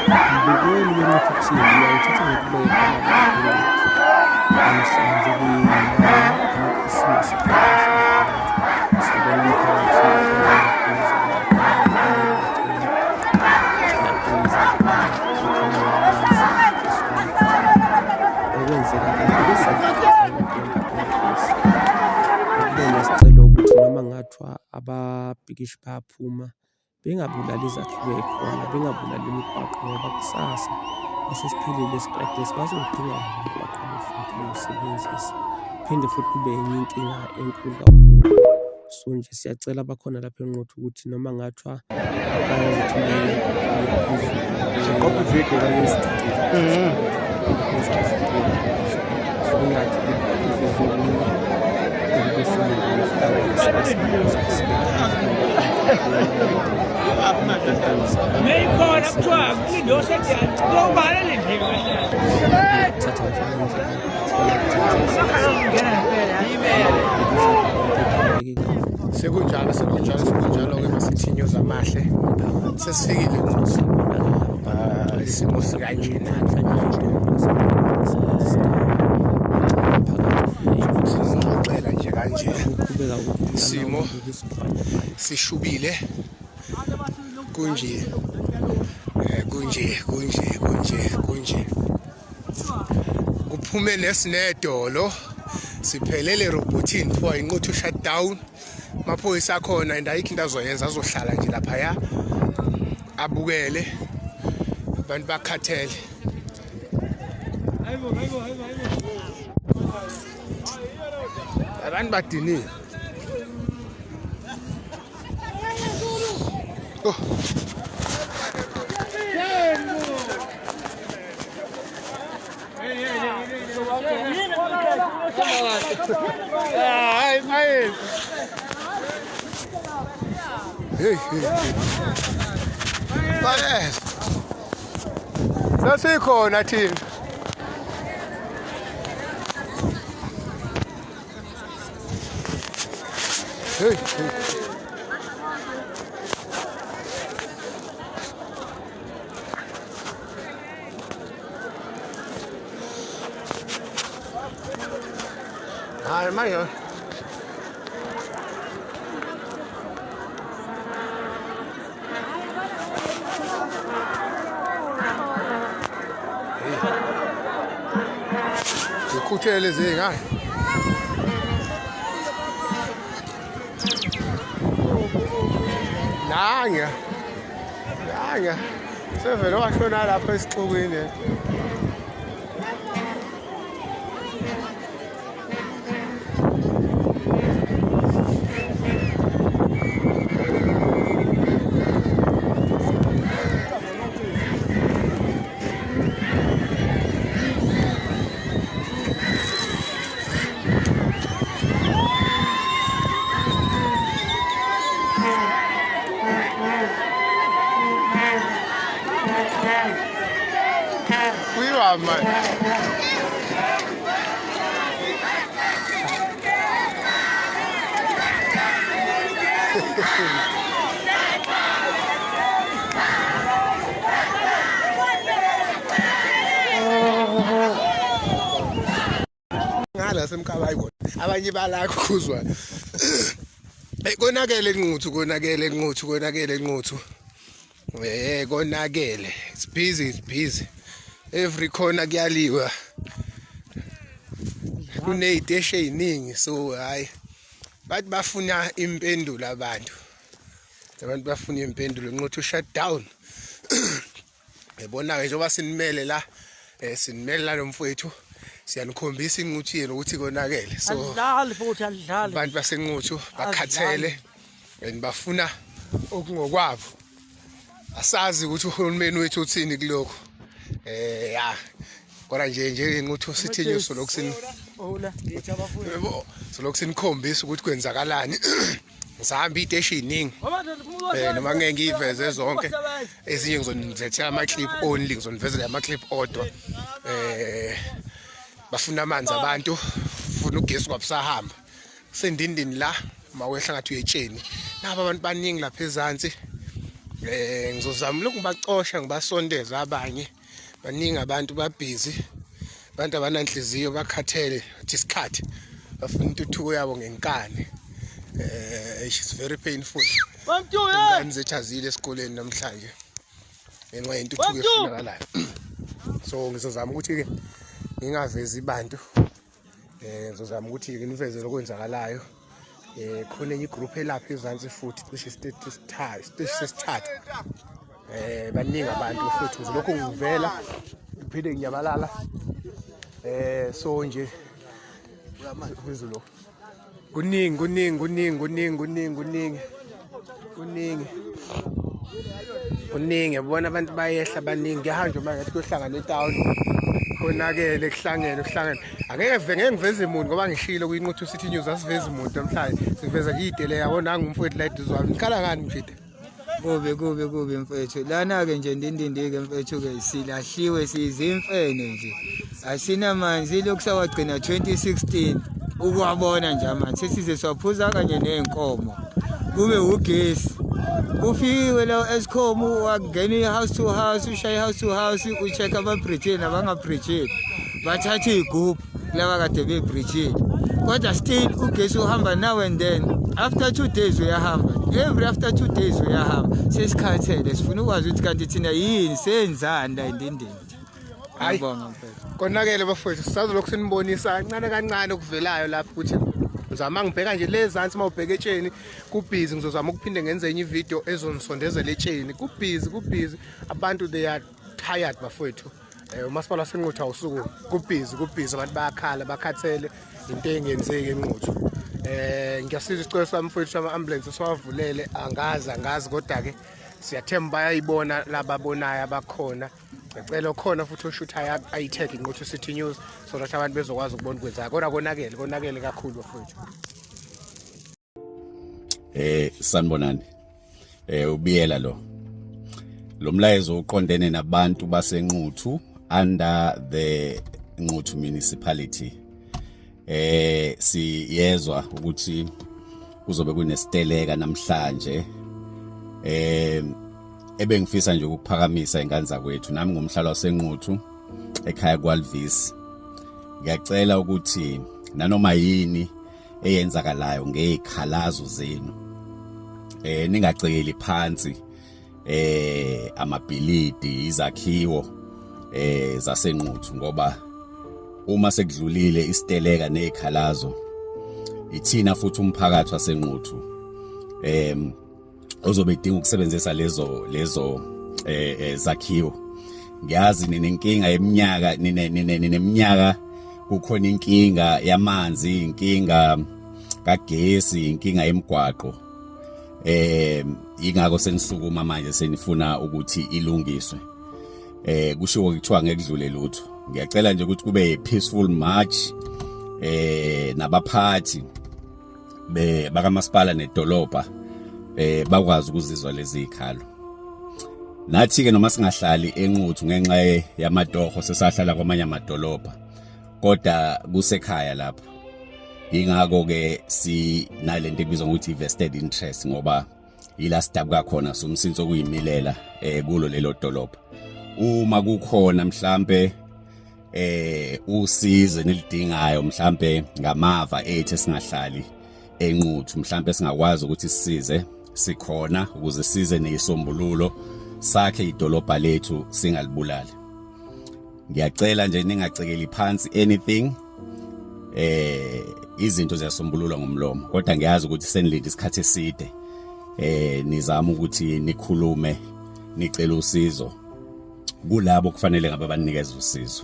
Mbukeli weNquthu TV, uyangithatha ngikubeke khona lapha namhlanje kuyimali isimo sibona umphakathi. Okwenzeka Ukubona ukuthi noma ngathiwa ababhikishi bayaphuma bengabulali izakhiwo ey'khona, bengabulali imigwaqo ngoba kusasa mase siphelile isitrayiki lesi bazowudinga wona umgwaqo lo futhi bewusebenzise. Kuphinde futhi kube enye inkinga enkulu kakhulu. So nje siyacela abakhona lapha eNquthu ukuthi noma ngathiwa Meyikhona kuthiwa kulinde osediyani kuyobala le ndlela Sekunjalo, sekunjalo, sekunjalo-ke masithinyo zamahle sesifikile. Ah, isimo sikanjena singxoxela nje kanje, isimo sishubile kunje, kunje kunje kunje kunje, kuphume nesinedolo siphelele robhothini kuthiwa iNquthu shutdown. Amaphoyisa akhona and ayikho into azoyenza, azohlala nje laphaya abukele abantu bakhathele. Abantu badiniwe. Oh. Hey, hey, hey. Bayeza. Sasikhona thina. Hey, hey. Hayi manje. Zikhuthele zingane. Nanya. Nanya. Sevele washona lapha esixukwini. Kuyiwa manje. Ngala semkhabayi kodwa abanye bala khuzwa. Hey, konakele Nquthu, konakele Nquthu, konakele Nquthu. Konakele. It's busy, it's busy. Every corner kuyaliwa. Kuney'teshi ey'ningi, so hayi bathi bafuna impendulo abantu. Abantu bafuna impendulo. Nquthu shut down. Yabona-ke njengoba sinimele la, sinimele la nomfowethu, siyanikhombisa iNquthu yenu ukuthi konakele. So alidlali futhi, alidlali. Abantu baseNquthu bakhathele and bafuna okungokwabo. Asazi ukuthi uhulumeni wethu uthini kulokho. Ya. Kodwa nje njengeNquthu sithi news solokhu sin Yebo, solokhu sinikhombisa ukuthi kwenzakalani. Ngisahamba iy'teshi ey'ningi. Noma ngeke ngiyiveze zonke, ezinye ngizonilethela ama-clip only, ngizonivezela ama-clip odwa. Bafuna amanzi abantu, funa ugesi kwabusahamba. Kusendindini la, uma wehla ngathi uyetsheni. Naba abantu baningi lapha ezansi. Eh ngizozama lokhu ngibacosha ngibasondeza abanye. Baningi abantu babhizi. Abantu abananhliziyo bakhathele athi isikhathi bafuna intuthuko yabo ngenkani. Eh it's very painful. Ingane zethu azile esikoleni namhlanje ngenxa yentuthuko efunakalayo. So ngizozama ukuthi ke ngingavezi abantu eh ngizozama ukuthi nginiveze lokwenzakalayo eh khona enye igroup elapha ezansi futhi cishe isiteshi sesithathu isiteshi sesithathu eh baningi abantu futhi ngizolokhu ngivela ngiphinde nginyamalala eh so nje phezulu Kuningi kuningi kuningi kuningi kuningi kuningi kuningi kuningi yabona abantu bayehla baningi kuyahanjwa manje ngathi kuyohlangana etawuni konakele kuhlangene kuhlangene angeke ve ngeke ngiveze muntu ngoba ngishilo kuyinquthu city news asivezi muntu namhlanje siveza nje idele yabo nangu umfowethu la eduze wami nikhala ngani mfethu Kubi kubi kubi mfethu. Lana-ke nje ndindindi-ke mfethu-ke silahliwe sizimfene nje. Asinamanzi lokhu sawagcina 2016 ukuwabona nje amanzi sesize siwaphuza kanye ney'nkomo. Kube ugesi. Kufiwe la Eskom wangena i-house to house ushaye i-house to house u-check ababridgile nabangabridgile. Bathatha iy'gubhu laba kade bebridgile. Kodwa still ugesi uhamba now and then. After 2 days uyahamba. Every after 2 days uyahamba. Sesikhathele sifuna ukwazi ukuthi kanti thina yini senzani la endindini. Hayi. Ngiyabonga mfethu. Konakele bafowethu sisazolokhu sinibonisa kancane kancane okuvelayo lapho ukuthi ngizama ngibheka nje le zansi uma ubheka etsheni kubhizi ngizozama ukuphinde ngenze enye ivideo ezonisondezela etsheni kubhizi kubhizi abantu they are tired bafowethu um umasipala wasenquthu awusuku kubhizi kubhizi abantu bayakhala bakhathele into engenzeki enquthu eh ngiyasiza isicelo sami mfowethu ama-ambulance siwavulele angazi angazi kodwa-ke siyathemba bayayibona lababonayo abakhona ngicela okhona futhi oshuthayo ayi-tag inquthu city news so that abantu bezokwazi ukubona ukwenzeka kodwa konakele konakele kakhulu bafowethu. Sanibonani. Ubiyela lo. Lo mlayezo uqondene nabantu baseNquthu under the Nquthu municipality. Siyezwa ukuthi kuzobe kunesiteleka namhlanje. Ebengifisa nje ukuphakamisa ingane zakwethu nami ngumhlalo waseNquthu ekhaya kwaLvis. Ngiyacela ukuthi nanoma yini eyenzakalayo ngezikhalazo zenu ningacekeli phansi amabhilidi izakhiwo zasenquthu ngoba uma sekudlulile isiteleka nezikhalazo ithina futhi umphakathi wasenquthu ozobe idinga ukusebenzisa lezo zakhiwo. Ngiyazi ninenkinga yeminyaka nine nine nineminyaka kukhona inkinga yamanzi, inkinga kagesi, inkinga yemigwaqo, ingakho senisukuma manje senifuna ukuthi ilungiswe. Kushiwo kuthiwa ngekudlule lutho. Ngiyacela nje ukuthi kube peaceful march nabaphathi be bakamasipala nedolobha bakwazi ukuzizwa lezi zikhalo. Nathi ke noma singahlali enquthu ngenxa yamatoho sesahlala kwamanye amadolobha kodwa kusekhaya lapho. Ingakho ke sinalento ebizwa ngokuthi vested interest ngoba ila sidabuka khona somsinso kuyimilela kulo lelo dolobha. Uma kukhona mhlambe usizo nilidingayo mhlambe ngamava ethu esingahlali enquthu mhlambe singakwazi ukuthi sisize, sikhona ukuze size neyisombululo sakhe idolobha lethu singalibulali. Ngiyacela nje ningacekeli phansi anything. Izinto ziyasombululwa ngomlomo kodwa ngiyazi ukuthi senilinde isikhathi eside nizama ukuthi nikhulume nicela usizo kulabo kufanele ngabe banikeza usizo.